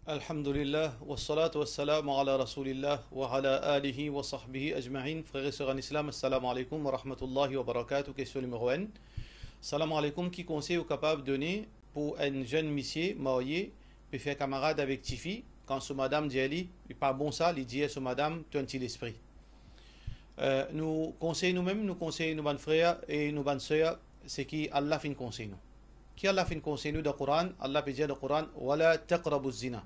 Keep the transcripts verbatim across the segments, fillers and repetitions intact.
Alhamdulillah, wassalatu wassalamu ala Rasoulillah, wa ala alihi wa sahbihi ajmain. Frer e ser an Islam, assalamu alaikum wa rahmatullahi wa barakatuh. Kestion nimero enn. Salam alaikum, ki konsey ou kapav done pou enn zenn misie marye pe fer kamarad avek tifi, kan so madam dir li, li pa bon sa, li dir so madam, to enn ti lespri. Eh, nou konsey noumem, nou konsey nou bann frer e nou bann ser, seki Allah finn konsey nou. Ki Allah finn konsey nou dan Koran? Allah pe dir dan Koran, "Wala taqrabu zina."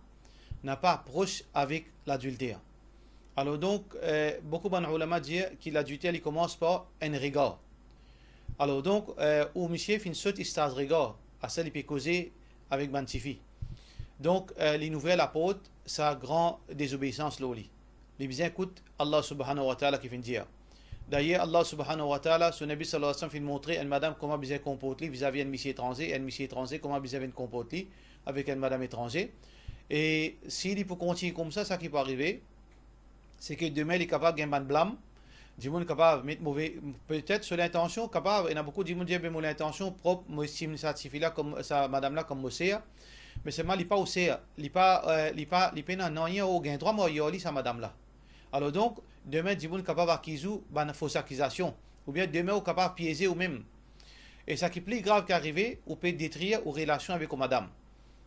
Na pa apros avek ladilter. Alor donk, eh, boukou bann oulama dir ki ladilter li koumans par enn regar. Alor donk, eh, ou misie finn sot staz regar, aster li pe koze avek bann tifi. Donk, eh, linn ouver laport sa gran dezobeisans lor li. Li bizin ekout Allah Subhanahu wa Ta'ala ki finn dir. Dayer, Allah Subhanahu wa Ta'ala, so Nabi sallallahu alayhi wa sallam finn montre enn madam kouma bizin konport li vizavi enn misie etranze, enn misie etranze kouma bizin vinn konport li avek enn madam etranze. E si li pou kontign koumsa, sa ki pou arive, seki demin li kapav gagn bann blam, dimoun kapav met move, petet so lintansion kapav, ena boukou dimoun dir, "Be mo lintansion prop, mo estim sa tifi la kom, sa madam la kom mo ser." Me selman li pa ou ser, li pa, eh, li pa, li pena nanye ou gagn drwa marye ar li sa madam la. Alor donk, demin dimoun kapav akiz ou bann fos akizasion, oubien demin ou kapav pieze oumem. E sa ki pli grav ki arive, ou pe detrir ou relasion avek ou madam.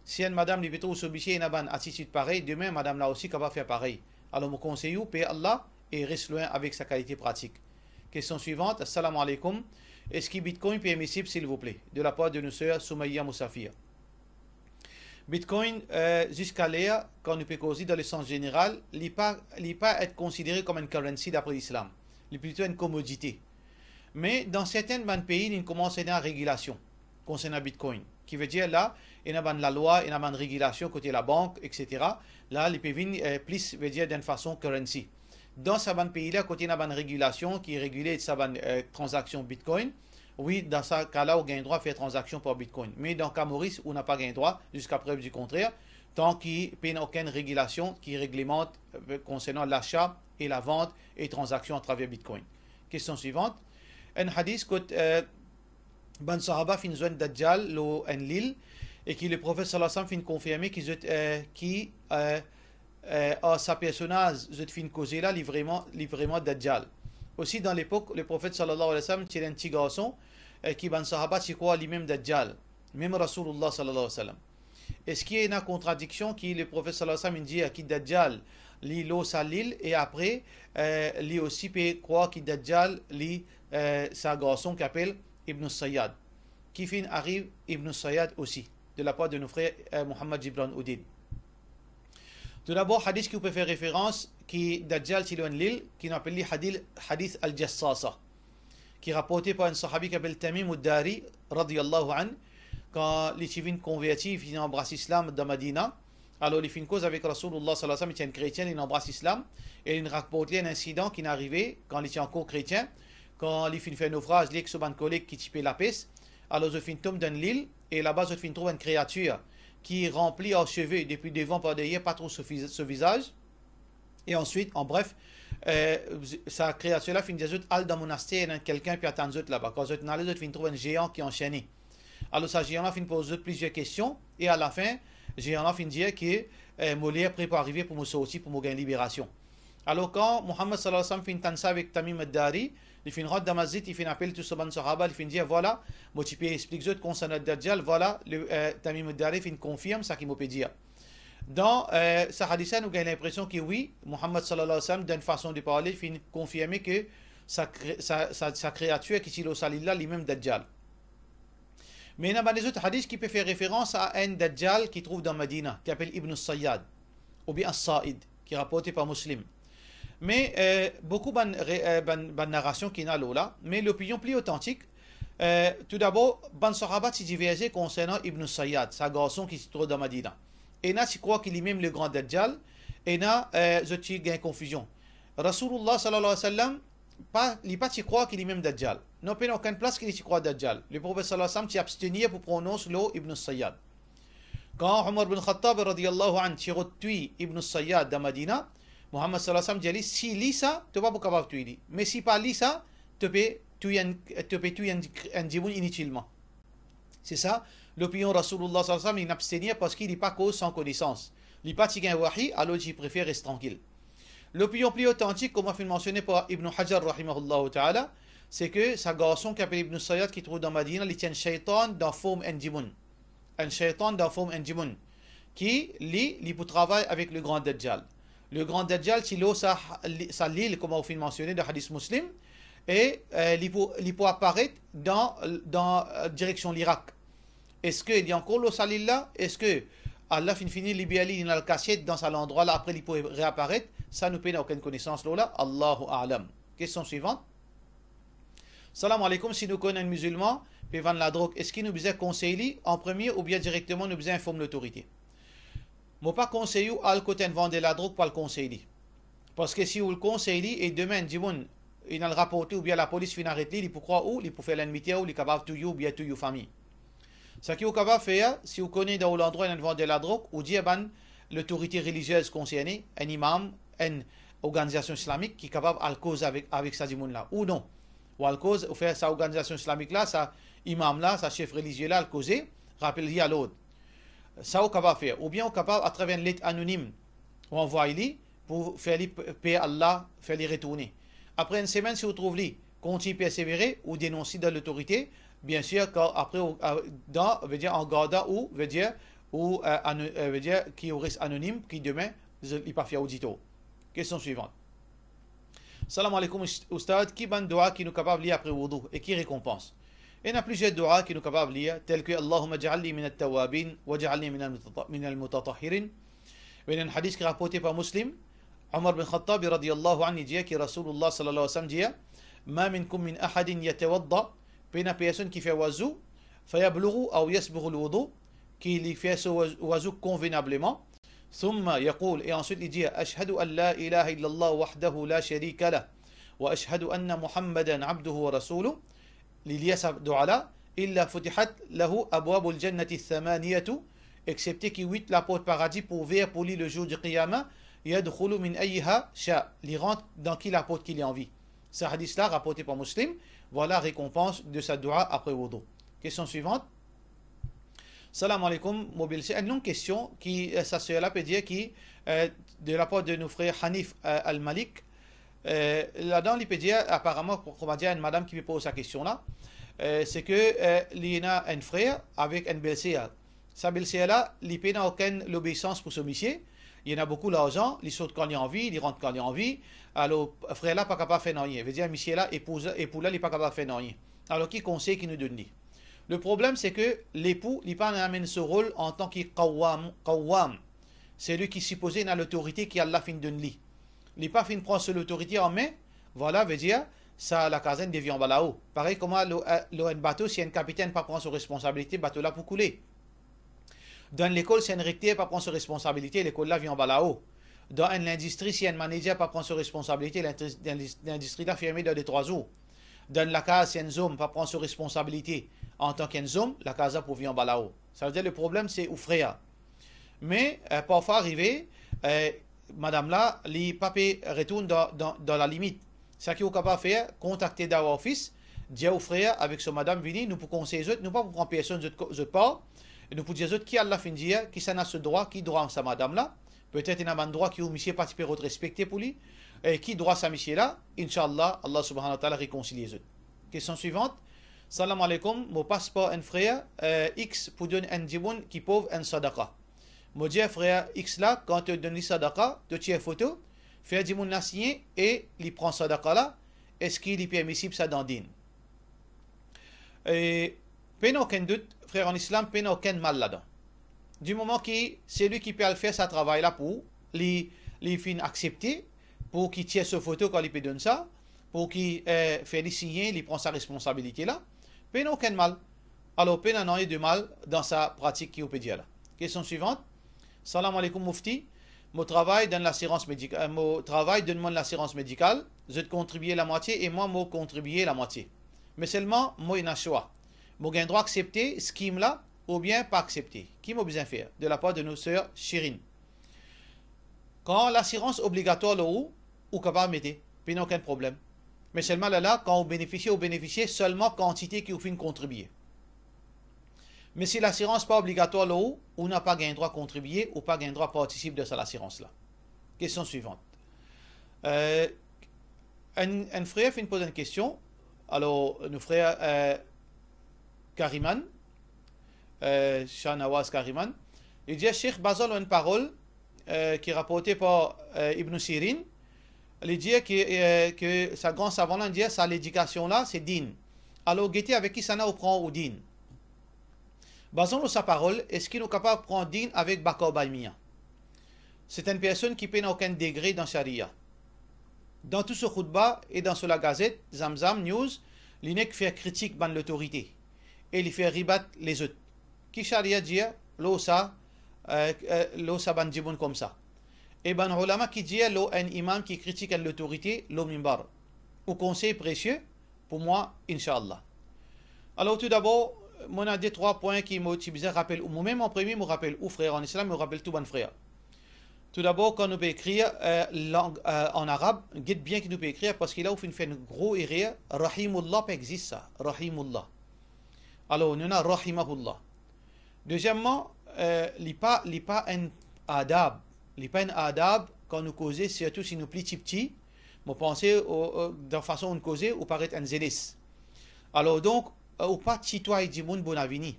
Si enn madam li pe trouv so misie ena bann atitid parey, demin madam la osi kapav fer parey. Alor mo konsey ou, per Allah e res lwin avek sa kalite pratik. Kestion swivant, assalamu alaikum, eski Bitcoin permisib silvouple? De lapar de nou ser Soumaia Mousafir. Bitcoin, eh, ziska ler, kan nou pe koze dan lesans zeneral, li pa, li pa et konsidere kom enn currency dapre Lislam. Li plito enn komodite. Me dan sertenn bann pei, linn koumans ena regilasion konsernan Bitcoin. Ki vedir la, ena bann lalwa, ena bann regilasion kote labank, et cetera. La, li pe vinn, eh, plis, vedir, dan enn fason currency. Dan sa bann pei la, kote ena bann regilasion ki regile sa bann, eh, tranzaksion Bitcoin, wi, dan sa ka la, ou gagn drwa fer tranzaksion par Bitcoin. Me dan ka Moris, ou napa gagn drwa, ziska prev di kontrer, tan ki pena okenn regilasion ki reglemant, eh, konsernan lasa e lavant e tranzaksion atraver Bitcoin. Kestion swivant. Enn hadis kot, eh, bann sahaba finn zwenn Dadjal lor enn lil, e ki Leprofet sallallahu alayhi wa sallam finn konfirme ki zot, eh, ki, eh, eh, ar sa personaz zot finn koze la, li vreman, li vreman Dadjal. Osi, dan lepok Leprofet sallallahu alayhi wa sallam ti ena enn ti garson, eh, ki bann sahaba ti krwar limem Dadjal, mem Rasoulullah sallallahu alayhi wa sallam. Eski ena kontradiksion ki Leprofet sallallahu alayhi wa sallam inn dir ki Dadjal li lor sa lil e apre, eh, li osi pe krwar ki Dadjal li, eh, sa garson ki apel Ibn Sayyad, ki finn ariv Ibn Sayyad osi, de lapar de nou frer, eh, Muhammad Gibran Houdin. Toudabor, hadis ki ou pe fer referans ki Dadjal ti lor enn lil, ki nou apel li hadil-, hadis Al-Jassasa, ki raporte par enn sahabi ki apel Tamim Ad-Dari, radiyallahu anhu, kan li ti vinn konverti, li finn anbras Lislam dan Madina. Alor li finn koz avek Rasoulullah sallallahu alayhi wa sallam, li ti enn kretien, linn anbras Lislam, e linn rakont li enn insidan ki inn arive kan li ti ankor kretien, kan li finn fer nofraz, li ek so bann koleg ki ti pe lapes. Alor zot finn tom dan enn lil, e laba zot finn trouv enn kreatir ki ranpli ar seve depi devan par deryer, pa trouv so viz-, so vizaz. E answit, an bref, eh, sa kreatir la finn dir zot, "Al dan monaster, ena enn kikenn pe atann zot laba." Kan zot inn ale, zot finn trouv enn zean ki ansene. Alor sa zean la finn poz zot plizier kestion, e alafin, zean la finn dir ki, eh, "Mo ler pre pou arive pou mo sorti, pou mo gagn liberasion." Alor kan Muhammad sallallahu alayhi wa sallam finn tann sa avek Tamim Ad-Dari, li finn rant dan masjid, li finn apel tou so bann sahaba, li finn dir, "Vwala, mo ti pe explik zot konsernan Dadjal, vwala, le, eh, Tamim Ad-Dari finn konfirm sa ki mo pe dir." Dan, eh, sa hadis la, nou gagn linpresion ki wi, Muhammad sallallahu alayhi wa sallam, dan enn fason de parle, finn konfirme ki sa kre-, sa, sa, sa kreatir ki ti lor sa lil la, limem Dadjal. Me ena bann lezot hadis ki pe fer referans a enn Dadjal ki trouv dan Madina, ki apel Ibn Sayyad, oubien As-Sa'id, ki raporte par Muslim. Me, eh, boukou bann re-, eh, bann, bann narasion ki ena lor la, me lopinion pli otantik, eh, toudabor, bann sahaba ti diverze konsernan Ibn Sayyad, sa garson ki ti trouv dan Madina. Ena ti krwar ki limem le gran Dadjal, ena, eh, zot ti gagn konfizion. Rasoulullah sallallahu alayhi wa sallam, pa, li pa ti krwar ki limem Dadjal. Non, pena okenn plas ki li ti krwar Dadjal. Leprofet sallallahu alayhi wa sallam ti abstenir pou pronons lor Ibn Sayyad. Kan Omar bin Khattab radiyallahu anhu ti rod touy Ibn Sayyad dan Madina, Muhammad sallallahu alayhi wa sallam dir li, "Si li sa, to pa pou kapav touy li. Me si pa li sa, to pe touy enn, to pe touy enn, enn dimoun initilman." Se sa, lopinion Rasoulullah sallallahu alayhi wa sallam, li abstenir parski li pa koz san konesans. Li pa ti gagn wahi, alor li ti prefer res trankil. Lopinion pli otantik, kouma finn mansione par Ibn Hajar rahimahullahu ta'ala, se ke sa garson ki apel Ibn Sayyad ki trouv dan Madina, li ti enn shaytan dan form enn dimoun. Enn shaytan dan form enn dimoun. Ki li, li pou travay avek le gran Dajjal. Le gran Dajjal ti lor sa, sa lil, kouma ou finn mansione dan hadis Muslim, e, eh, li pou, li pou aparet dan, dan, eh, direksion Lirak. Eski li ankor lor sa lil la? Eski Allah finn fini liber li, li al kasiet dan sa landrwa la, apre li pou reaparet? Sa nou pena okenn konesans lor la, Allahu a'lam. Kestion swivan. Salam aleykoum, si nou konn enn mizilman pe vann ladrog, eski nou bizin konsey li an premie oubien direkteman nou bizin inform lotorite? Mo pa konsey ou al kot enn vander ladrog pou al konsey li. Parski si ou konsey li e demin enn dimoun inn al raporte oubien lapolis finn aret li, li pou krwar ou, li pou fer lennmi ter ou, li kapav touy ou oubien touy ou fami. Seki ou kapav fer, si ou kone dan ou landrwa ena enn vander ladrog, ou dir bann lotorite reliziez konserne, enn imam, enn organizasion islamik ki kapav al koz avek, avek sa dimoun la, ou non. Ou al koz, ou fer sa organizasion islamik la, sa imam la, sa sef relizie la, al koze, rapel li a lord. Sa ou kapav fer. Oubien ou kapav atraver enn let anonim, ou anvway li pou fer li pe-, per Allah, fer li retourne. Apre enn semenn, si ou trouv li kontign persevere, ou denons li dan lotorite, biensir, kan apre ou, a, dan, vedir an gardan ou, vedir ou, eh, ano-, eh, vedir ki ou res anonim, ki demin, li pa fer ou ditor. Kestion swivan. Salam aleykoum, Oust-, Oustad, ki bann dua ki nou kapav lir apre woudou e ki rekonpans? Ena plizier dua ki nou kapav lir, tel ke Allahumma ij'alni minat tawwabin, waj'alni minal mutata-, minal mutatahhirin. Ena enn hadis ki raporte par Muslim, Omar bin Khattab radiyallahu anhu dir ki Rasoulullah sallallahu alayhi wa sallam dir, "Ma minkum min ahadin yatawadda", pena personn ki fer wazou, "fayablughu aw yasbughu al-wudu", ki li fer so waz-, wazou konvenableman, "thumma yaqul", e answit li dir, "Ashhadu an la ilaha illallah wahdahu la sharika lah, wa ashhadu anna Muhammadan abduhu wa rasuluh", li lir sa dua la, "illa futihat lahu abwabul jannati thamaniyatu", exsepte ki wit laport paradi pou ouver pou li le zour di Qiyama, "yadkhulu min ayyiha sha", li rant dan ki laport ki li anvi. Sa hadis la raporte par Muslim. Vwala rekonpans de sa dua apre woudou. Kestion swivan. Salam aleykoum, mo belser, enn long kestion ki, eh, sa ser la pe dir ki, eh, de lapar de nou frer Hanif, eh, Al-Malik, eh, ladan li pe dir, aparaman, kouma dir, enn madam ki pe poz sa kestion la, eh, se ke, eh, li ena enn frer avek enn belser. Sa belser la, li pena okenn lobeisans pou so misie, li ena boukou larzan, li sort kan li anvi, li rant kan li anvi, alor frer la pa kapav fer nanye. Vedir misie la, epou, epou la, li pa kapav fer nanye. Alor ki konsey ki nou donn li? Le problem se ke lepou, li pa amenn so rol antan ki qawwam, qawwam, selwi ki sipoze ena lotorite ki Allah finn donn li. Li pa finn pran so lotorite an me, vwala, vedir, sa lakaz la devien anba lao. Parey kouma lor, eh, lor enn bato, si enn kapitenn pa pran so responsabilite, bato la pou koule. Dan enn lekol, si enn rekter pa pran so responsabilite, lekol la vinn anba lao. Dan enn lindistri, si enn manager pa pran so responsabilite, lindis-, lindis-, lindistri la ferme dan de trwa zour. Dan enn lakaz, si enn zom pa pran so responsabilite antan ki enn zom, lakaz la pou vinn anba lao. Savedir le problem se ou frer. Me, eh, parfwa arive, eh, madam la, li pa pe retourn dan, dan, dan lalimit. Seki ou kapav fer, kontakte Dawah Office, dir ou frer avek so madam vini, nou pou konsey zot, nou pa pou pran personn zot ko-, zot par, nou pou dir zot ki Allah finn dir, kisannla so drwa, ki drwa sa madam la, petet ena bann drwa ki ou misie pa ti pe rod respekte pou li, e ki drwa sa misie la, inshallah, Allah subhanahu wa ta'ala rekonsilie zot. Kestion swivan. Salam aleykoum, mo pas par enn frer, eh, X pou donn enn dimoun ki pov enn sadaka. Mo dir frer X la, kan to donn li sadaka, to tir foto, fer dimoun la signe e li pran sadaka la, eski li permisib sa dan din? E pena okenn dout, frer an Islam, pena okenn mal ladan. Di moman ki selwi ki pe al fer sa travay la pou ou, li, li finn aksepte pou ki tir so foto kan li pe donn sa, pou ki, eh, fer li signe, li pran sa responsabilite la, pena okenn mal. Alor, pena nanye de mal dan sa pratik ki ou pe dir la. Kestion swivan. Salam aleykoum, Mufti. Mo travay dan lasirans medika-, eh, mo travay donn mwa lasirans medikal, zot kontribie lamwatie e mwa mo kontribie lamwatie. Me selman, mo ena swa. Mo gagn drwa aksepte skim la oubien pa aksepte. Ki mo bizin fer? De lapar de nou ser Shirin. Kan lasirans obligatwar lor ou, ou kapav mete, pena okenn problem. Me selman lerla, kan ou benefisie, ou benefisie selman kantite ki ou finn kontribie. Me si lasirans pa obligatwar lor ou, ou napa gagn drwa kontribie, ou pa gagn drwa partisip dan sa lasirans la. Kestion swivant. Eh, enn, enn frer finn poz enn kestion. Alor, nou frer, eh, Kariman, eh, Shahnawaz Kariman, li dir, Sheikh, bazan lor enn parol, eh, ki raporte par, eh, Ibn Sirin, li dir ki, eh, ki sa gran savan la dir sa ledikasion la, se din. Alor, gete avek kisannla ou pran ou din. Bazan lor sa parol, eski nou kapav pran din avek bakar bay mia? Se enn personn ki pena okenn degre dan sharia. Dan tou so khoutba e dan so lagazet, Zamzam News, li nek fer kritik bann lotorite e li fer ribat lezot. Ki sharia dir lor sa, eh, eh, lor sa bann dimoun koumsa? E bann oulama ki dir lor enn imam ki kritik enn lotorite lor minbar? Ou konsey presie pou mwa, inshallah. Alor, toudabor, mo ena de trwa pwin ki mo ti bizin rapel ou. Mo mem an premie, mo rapel ou, frer an Islam, mo rapel tou bann frer. Toudabor, kan nou pe ekrir, eh, lang, eh, an arab, get bien ki nou pe ekrir, parski la ou finn fer enn gro erer, rahimullah pa exist sa, rahimullah. Alor, nou ena rahimahullah. Dezieman, eh, li pa, li pa enn adab. Li pa enn adab kan nou koze, sirtou si nou pli tipti. Mo panse, o, o, dan fason ou koze, ou paret enn zenes. Alor donk, eh, ou pa titway dimoun bonavini.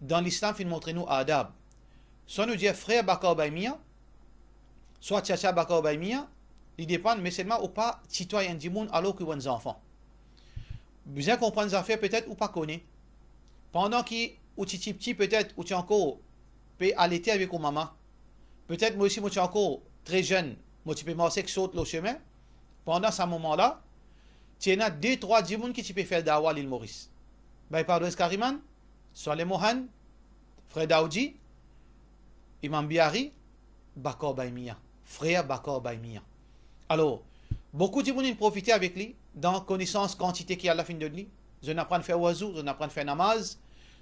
Dan Lislam finn montre nou adab. Swa nou dir frer bakar bay mia, swa tiatia bakar bay mia, li depann, me selman ou pa titway enn dimoun alor ki ou enn zanfan. Bizin konprann zafer, petet ou pa kone. Pandan ki ou ti tipti, petet ou ti ankor pe alete avek ou mama. Petet mwa osi, mo ti ankor tre zenn, mo ti pe mars ek sort lor sime. Pandan sa moman la, ti ena de, trwa dimoun ki ti pe fer dawa Lil Moris. Bay Pardoz Kariman, Swale Mohan, frer Daoudi, Imam Biari, bakar bay mia, frer bakar bay mia. Alor, boukou dimoun inn profite avek li dan konesans kantite ki Allah finn donn li. Zot inn aprann fer wazou, zot inn aprann fer namaz,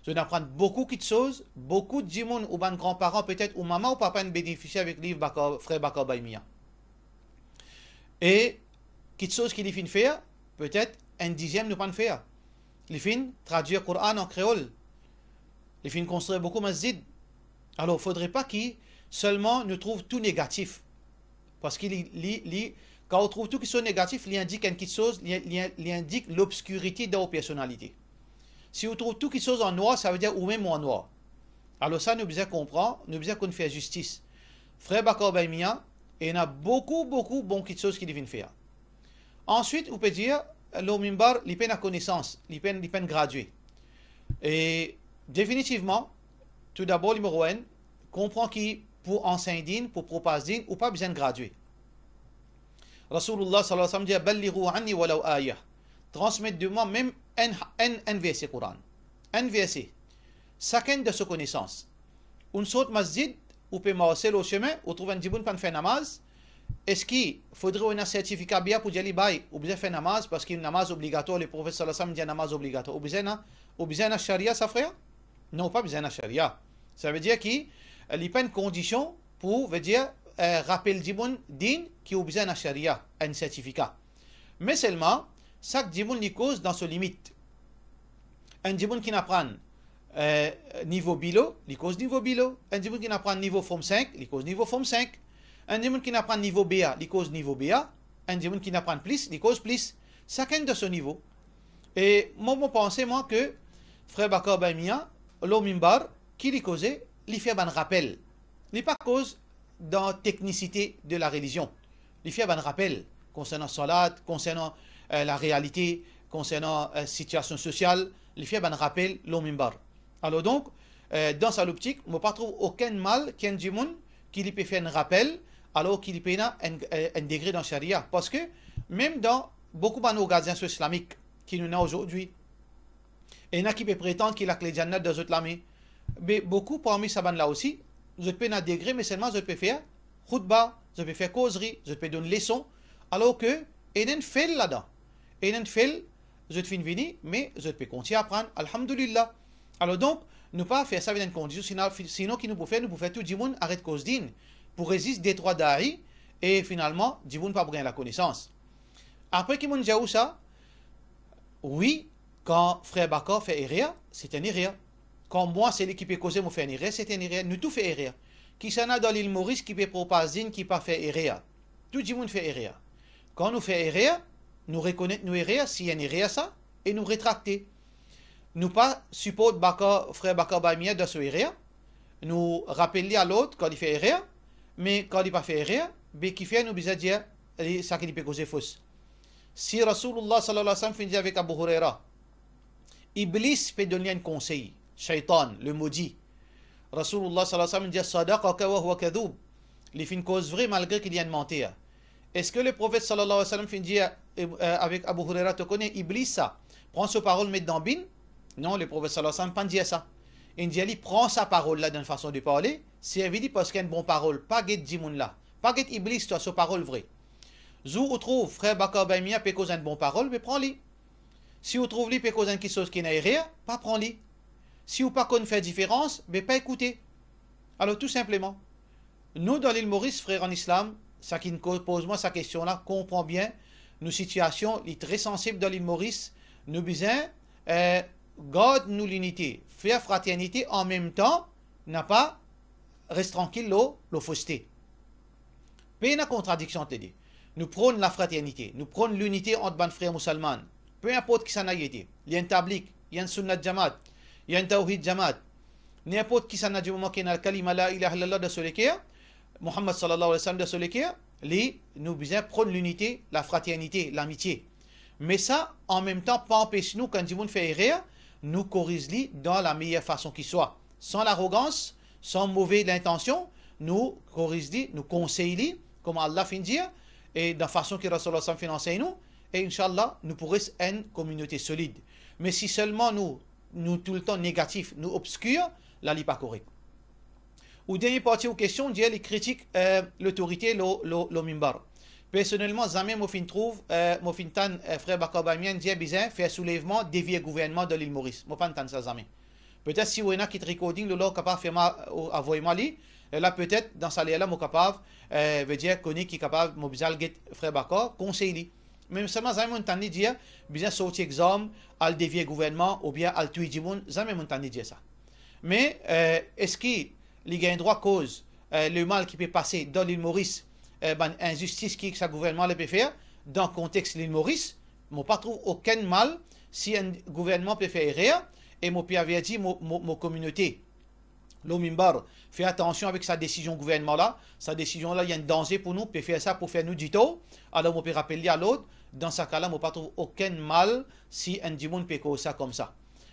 zot inn aprann boukou kitsoz. Boukou dimoun ou bann granparan, petet ou mama ou papa inn benefisie avek liv bakar, frer bakar bay mia. E kitsoz ki li finn fer, petet enn diziem nou pa'nn fer. Li finn tradwir Koran an kreol. Li finn konstrir boukou masjid. Alor, fodre pa ki selman nou trouv tou negatif. Parski li, li, li, kan ou trouv tou kitsoz negatif, li indik enn kitsoz, li, li, li indik lobskirite dan ou personalite. Si ou trouv tou kitsoz an nwar, savedir ou mem ou an nwar. Alor sa, nou bizin konpran, nou bizin konn fer zistis. Frer bakar bay mia, ena boukou, boukou bon kitsoz ki li finn fer. Answit, ou pe dir, lor minbar, li pena konesans, li pena, li pena gradie. E definitivman, toudabor, nimero enn, konpran ki pou ansegn din, pou propaz din, ou pa bizin gradie. Rasoulillah sallallahu alayhi wa sallam dir, "Ballighu anni walaw ayah." Transmet de mwa mem enn, enn, enn verse Koran. Enn verse. Sakenn dan so konesans. Ou sort masjid, ou pe marse lor sime, ou trouv enn dimoun pa'nn fer namaz, eski fodre ou ena sertifika bea pou dir li, bay, ou bizin fer namaz, parski namaz obligatwar, Leprofet sallallahu alayhi wa sallam dir namaz obligatwar. Ou bizin ena, ou bizin ena sharia sa, frer? Non, ou pa bizin ena sharia. Savedir ki, eh, li pa enn kondision pou, vedir, eh, rapel dimoun din ki ou bizin ena sharia, enn sertifika. Me selman, sak dimoun li koz dan so limit. Enn dimoun ki'nn aprann, eh, nivo bilo, li koz nivo bilo. Enn dimoun ki'nn aprann nivo form sink, li koz nivo form sink. Enn dimoun ki'nn aprann nivo bea, li koz nivo bea. Enn dimoun ki'nn aprann plis, li koz plis. Sakenn dan so nivo. E mwa, mo panse, mwa, ke frer Bakar Baymia, lor minbar, ki li koze, li fer bann rapel. Li pa koz dan teknisite de larelizion. Li fer bann rapel konsernan salat, konsernan, eh, larealite, konsernan, eh, sitiasion sosial, li fer bann rapel lor minbar. Alor donk, eh, dan sa loptik, mo pa trouv okenn mal ki enn dimoun ki li pe fer enn rapel, alor ki li pena enn, eh, enn degre dan sharia. Parski mem dan boukou bann organizasion islamik ki nou ena azordi, ena ki pe pretann ki lakle Jannat dan zot lame. Be boukou parmi sa bann la osi, zot pena degre, me selman zot pe fer khoutba, zot pe fer kozri, zot pe donn leson, alor ke ena enn fel ladan, ena enn fel, zot finn vini, me zot pe kontign aprann, alhamdulillah. Alor donk, nou pa fer sa vinn enn kondision, sinon, sinon ki nou pou fer, nou pou fer tou dimoun aret koz din, pou res zis de trwa da'i, e finalman, dimoun pa pou gagn lakonesans. Apre ki mo'nn dir ou sa, wi, kan frer Bakar fer erer, se enn erer. Kan mwa, seli ki pe koze, mo fer enn erer, se enn erer. Nou tou fer erer. Kisannla dan Lil Moris ki pe propaz dinn ki pa fer erer? Tou dimoun fer erer. Kan nou fer erer, nou rekonet nou erer, si enn erer sa, e nou retrakte. Nou pa siport Bakar, frer Bakar Bamia dan so erer. Nou rapel li a lord kan li fer erer, me kan li pa fer erer, be kifer nou bizin dir li saki li pe koze fos? Si Rasoulullah sallallahu alayhi wa sallam finn dir avek Abu Huraira, Iblis pe donn li enn konsey, shaytan, le maudit. Rasoulullah sallallahu alayhi wa sallam dir, "Sadaqaka wa huwa kadhub." Li finn koz vre malgre ki li enn manter. Eski Leprofet sallallahu alayhi wa sallam finn dir, eh, eh, avek Abu Huraira, "To kone Iblis sa, pran so parol met dan bin"? Non, Leprofet sallallahu alayhi wa sallam pa dir sa. Li dir li, "Pran sa parol la dan fason de parle, servi li parski enn bon parol, pa get dimoun la, pa get Iblis twa, so parol vre." Zour ou trouv frer Bakar Bamia pe koz enn bon parol, be pran li. Si ou trouv li pe koz enn kiksoz ki ena erer, pa pran li. Si ou pa konn fer diferans, be pa ekoute. Alor, tou sinpleman, nou dan Lil Moris, frer an Islam, sa ki ko-, poz mwa sa kestion la, konpran bien nou sitiasion, li tre sansib dan Lil Moris, nou bizin, eh, gard nou linite, fer fraternite, an mem tan, napa res trankil lor, lor foste. Pena kontradiksion ant le de. Nou pronn lafraternite, nou pronn linite ant bann frer mousalman. Pe inport kisannla li ete, li enn tablik, li enn sunnat jamaat, li enn tawhid jamaat. Ninport kisannla, di moman ki ena kalima la ilaha illallah dan so leker, Muhammad sallallahu alayhi wa sallam dan so leker, li, nou bizin pronn linite, lafraternite, lamitie. Me sa, an mem tan, pa anpes nou, kan dimoun fer erer, nou koriz li dan lameyer fason ki swa. San larogans, san move lintansion, nou koriz li, nou konsey li, kouma Allah finn dir, e dan fason ki Rasoulullah sallam finn ansegn nou, e inshallah, nou pou res enn kominote solid. Me si selman nou, nou toultan negatif, nou obskir, la li pa korek. Ou dernie parti ou kestion, dir li kritik, eh, lotorite lor, lor, lor mimbar. Personelman, zame mo finn trouv, eh, mo finn tann, eh, frer Bakar Bamia dir bizin fer soulevman, devir gouvernman dan Lil Moris. Mo pa tann sa zame. Petet si ou ena kit recording, lor la ou kapav fer mwa, ou avoy mwa li, e la petet dan sa ler la mo kapav, eh, vedir kone ki kapav, mo bizin al get frer Bakar, konsey li. Me selman zame mo'nn tann li dir, bizin sorti ek zam, al devir gouvernman, oubien al touy dimoun, zame mo'nn tann li dir sa. Me, eh, eski li gagn drwa koz, eh, lemal ki pe pase dan Lil Moris, eh, bann inzistis ki sa gouvernman la pe fer dan kontex Lil Moris? Mo pa trouv okenn mal si enn gouvernman pe fer erer, e mo pe averti mo, mo, mo kominote lor mimbar, fer atansion avek sa desizion gouvernman la. Sa desizion la, li enn danze pou nou, pe fer sa pou fer nou ditor. Alor mo pe rapel li a lord, dan sa ka la, mo pa trouv okenn mal si enn dimoun pe koz sa koumsa.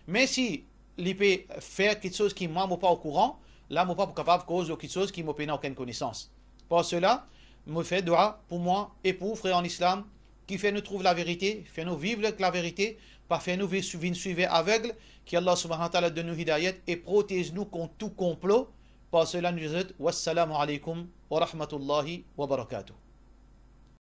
Me si li pe fer kiksoz ki mwa mo pa okouran, la mo pa pou kapav koz lor kiksoz ki mo pena okenn konesans. Par sela, mo fer dwa pou mwa e pou ou, frer an Islam, ki fer nou trouv laverite, fer nou viv ek laverite, pa fer nou vi-, vinn swiver aveg, ki Allah subhanahu wa ta'ala donn nou hidayat e protez nou kont tou konplo. Par sela, nou dir zot, wassalamu alaykum wa rahmatullahi wa barakatuh.